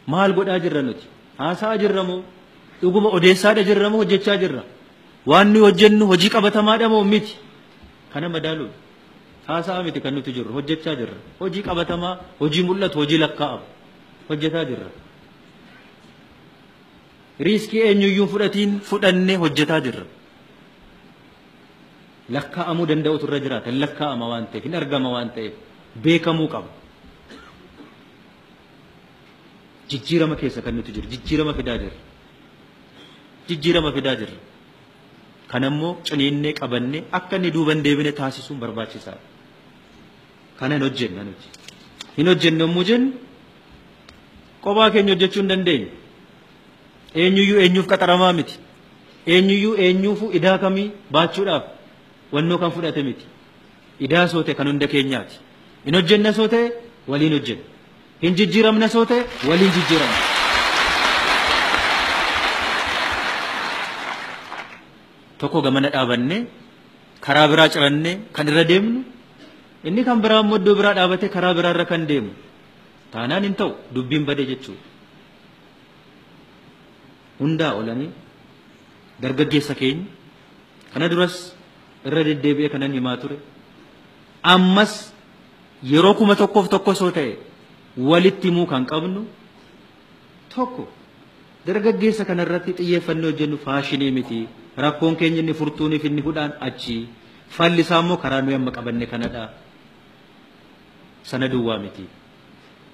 Maal godhaa jirra nuti? Haasa'aa jirra moo? Dhuguma odeessaadha jirra moo hojjechaa jirra? Waan nuyi hojjennu hojii qabatamaadha moo miti? Kana madaaluudha. Haasa'aa miti kan nuti jirru, hojjechaa jirra. Hojii qabatamaa, hojii mul'atu, hojii lakkaa'amu hojjetaa jirra. Riiskii eenyuyyuu fudhatiin fudhannee hojjetaa jirra. Lakkaa'amuu danda'utu irra jiraata. Hin lakkaa'ama waan ta'eef, hin argama waan ta'eef, beekamuu qaba. Jijjiirama keessa kan nuti jirru, jijjiirama fidaa jirra. Jijjiirama fidaa jirra. Kanammoo ciniinnee qabannee akka inni duuban deebine taasisuun barbaachisaadha. Kana hin hojjenna nuti. Hin hojjennu yommuu jennu kophaa keenya hojjechuu hin dandeenyu. Eenyuyyuu eenyuuf qaxaramaa miti. Eenyuyyuu eenyuufuu idaa kamii baachuudhaaf wannoo kan fudhate miti. Idaa soo ta'e kan hunda keenyaati. Hin hojjenna soo ta'e waliin hojjenna. Hin jijjiiramna soo ta'e waliin jijjiiramna. Tokko gamana dhaabannee karaa biraa cirannee kan irra deemnu, inni kan biraa immoo iddoo biraa dhaabatee karaa biraa irra kan deemu taanaan hin ta'u, dubbiin badee jechuudha. Hundaa olanii dargaggeessa keenya kana duras irra deddeebi'ee kanan himaa ture. Ammas yeroo 1001 soo ta'e walitti himuu kan qabnu tokko dargaggeessa kanarratti xiyyeeffannoo hojjennu faashinii miti. Rakkoon keenya inni furtuuniif inni hudhaan achi. Falli isaa immoo karaa nuyi amma qabanne kanadha. Sana duwwaa miti.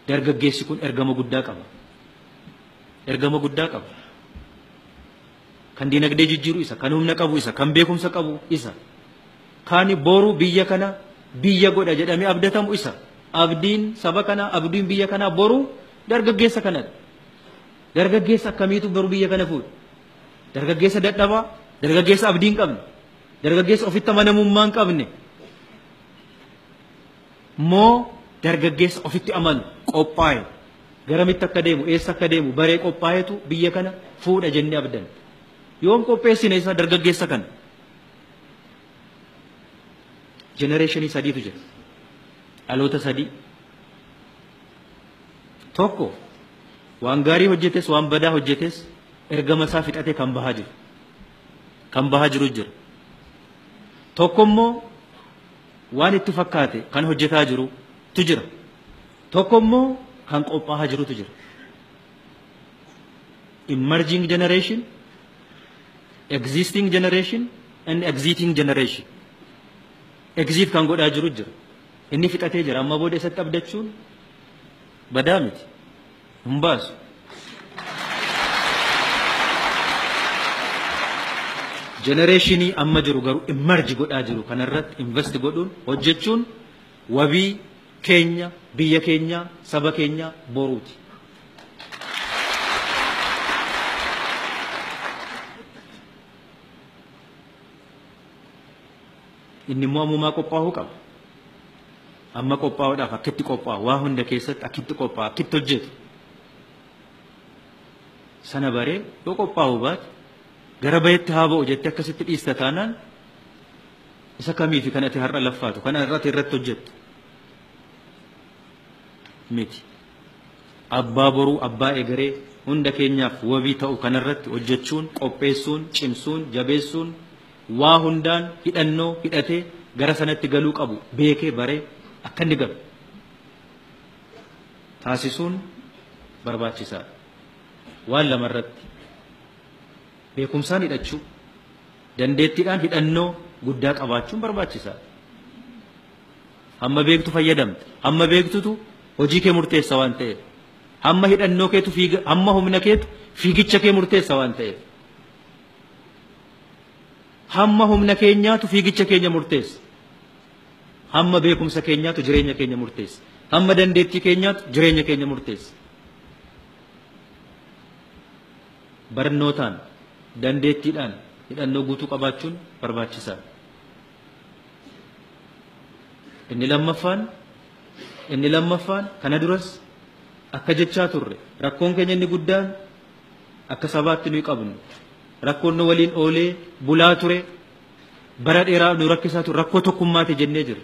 Dargaggeessi kun ergama guddaa qaba. Ergama guddaa qaba. Kan dinagdee jijjiiru isa, kan humna qabu isa, kan beekumsa qabu isa. Kan boru biyya kana biyya godha jedhamee abdatamu isa. Abdiin saba kanaa, abdiin biyya kanaa boru dargaggeessa kanadha. Dargaggeessa akkamiitu boru biyya kana fuudha? Dargaggeessa dadhabaa, dargaggeessa abdii hin qabne, dargaggeessa ofitti amanamummaa hin qabne, moo dargaggeessa ofitti amanu qophaa'e, garamitti akka deemu, eessa akka deemu baree qophaa'etu biyya kana fuudha jennee abdanna. Yoom qopheessine isa dargaggeessa kana? Jenereeshinii sadiitu jira. Dhaloota sadii. Tokko waan gaarii hojjetes waan badaa hojjetes ergama isaa fixatee kan bahaa jiru. Kan bahaa jiru jira. Tokko immoo waan itti fakkaate kan hojjetaa jirutu jira. Tokko immoo kan qophaa'aa jirutu jira. Emerging generation, existing generation and exiting generation. Exit kan godhaa jiru jira. Inni fixatee jira. Amma booda isatti abdachuun badaa miti. Hin baasu. Genereeshinii amma jiru garuu emerge godhaa jiru kanarratti invest godhuun hojjechuun wabii keenya, biyya keenya, saba keenya boruuti. Inni immoo ammumaa qophaa'uu qaba. Amma qophaa'uudhaaf akkitti qophaa'u, waa hunda keessatti akkitti qophaa'u, akkitti hojjetu. Sana baree yoo qophaa'uu baate gara bayetti haa ba'u jettee akkasitti dhiista taanaan isa kamii fi kan ati har'a laffaatu, kan har'a ati irratti hojjettu miti. Abbaa boruu, abbaa egeree hunda keenyaaf wabii ta'u kanarratti hojjechuun, qopheessuun, cimsuun, jabeessuun waa hundaan hidhannoo hidhatee gara sanatti galuu qabu beekee baree akka inni galu taasisuun barbaachisaadha. Waan lamarratti beekumsaan hidhachuu, dandeettiidhaan hidhannoo guddaa qabaachuun barbaachisaadha. Hamma beektu fayyadamte, hamma beektutu hojii kee murteessa waan ta'eef, hamma hidhannoo keetu fiiga, hamma humna keetu fiigicha kee murteessa waan ta'eef, hamma humna keenyaatu fiigicha keenya murteessa, hamma beekumsa keenyaatu jireenya keenya murteessa, hamma dandeettii keenyaatu jireenya keenya murteessa. Barnootaan, dandeettiidhaan hidhannoo guutuu qabaachuun barbaachisaadha. Inni lammaffaan kana duras akka jechaa turre rakkoon keenya inni guddaan akka sabaatti nuyi qabnu rakkoon nu waliin oolee bulaa ture bara dheeraa nu rakkisaa ture rakkoo tokkummaati jennee jirra.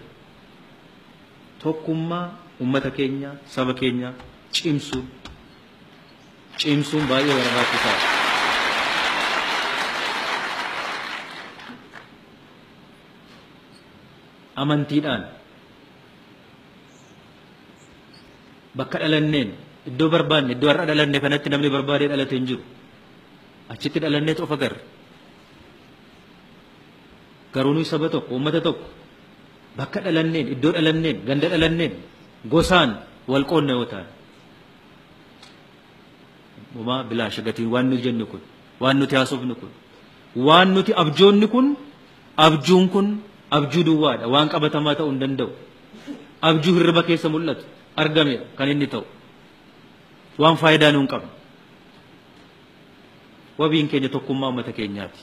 Tokkummaa uummata keenya, saba keenya cimsuun cimsuun baay'ee barbaachisaadha. Amantiidhaan bakka dhalanneen iddoo barbaanne iddoo har'a dhalanne kanatti namni barbaadee dhalate hin jiru. Achitti dhalanneet of agarra. Garuu nuyi saba tokko, uummata tokko bakka dhalanneen, iddoo dhalanneen, ganda dhalanneen gosaan wal qoodne yoo taane homaa bilaasha gatiin waan nuti jennu kun, waan nuti haasofnu kun, waan nuti abjoonni kun, abjuun kun abjuu duwwaadha, waan qabatamaa ta'uu hin danda'u. Abjuu hirriba keessa mul'atu argamedha kan inni ta'u. Waan faayidaa nuun qabne. Wabiin keenya tokkummaa uummata keenyaati.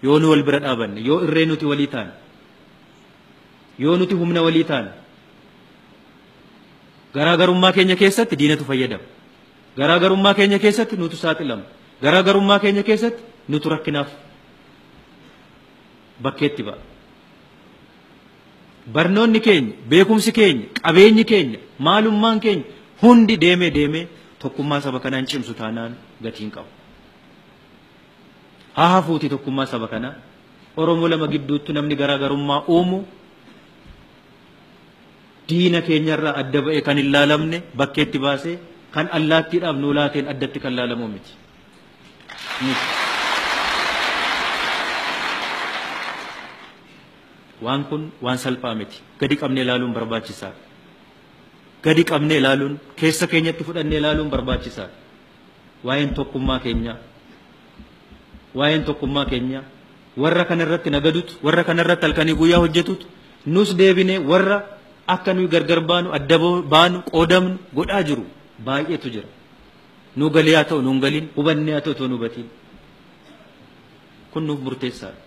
Yoo nu wal bira dhaabanne, yoo irree nuti walii taane, yoo nuti humna walii taane, garaagarummaa keenya keessatti diinatu fayyadama. Garaagarummaa keenya keessatti nutu saaxilama. Garaagarummaa keenya keessatti nutu rakkinaaf bakkeetti ba'a. Barnoonni keenya, beekumsi keenya, qabeenyi keenya, maalummaan keenya hundi deemee deemee tokkummaa saba kanaan cimsu taanaan gatiin qabu. Haa hafuuti tokkummaa saba kanaa. Oromoo lama gidduutti namni garaagarummaa uumu diina keenyarraa adda ba'ee kan hin laalamne bakkeetti baasee kan allaattiidhaaf nuu laateen addatti kan laalamu miti. Waan kun waan salphaa miti. Gadi qabnee ilaaluun barbaachisaadha. Gadi qabnee ilaaluun, keessa keenyatti fudhannee ilaaluun barbaachisaadha. Waa'een tokkummaa keenyaa, waa'een tokkummaa keenyaa warra kanarratti nagadutu, warra kanarratti halkanii guyyaa hojjetutu nus deebinee warra akka nuyi gargar baanu, adda baanu, qoodamnu godhaa jiru baay'eetu jira. Nu galee haa ta'u nuun galiin, hubannee haa ta'u otoo nu hubatiin. Kun nuuf murteessaadha.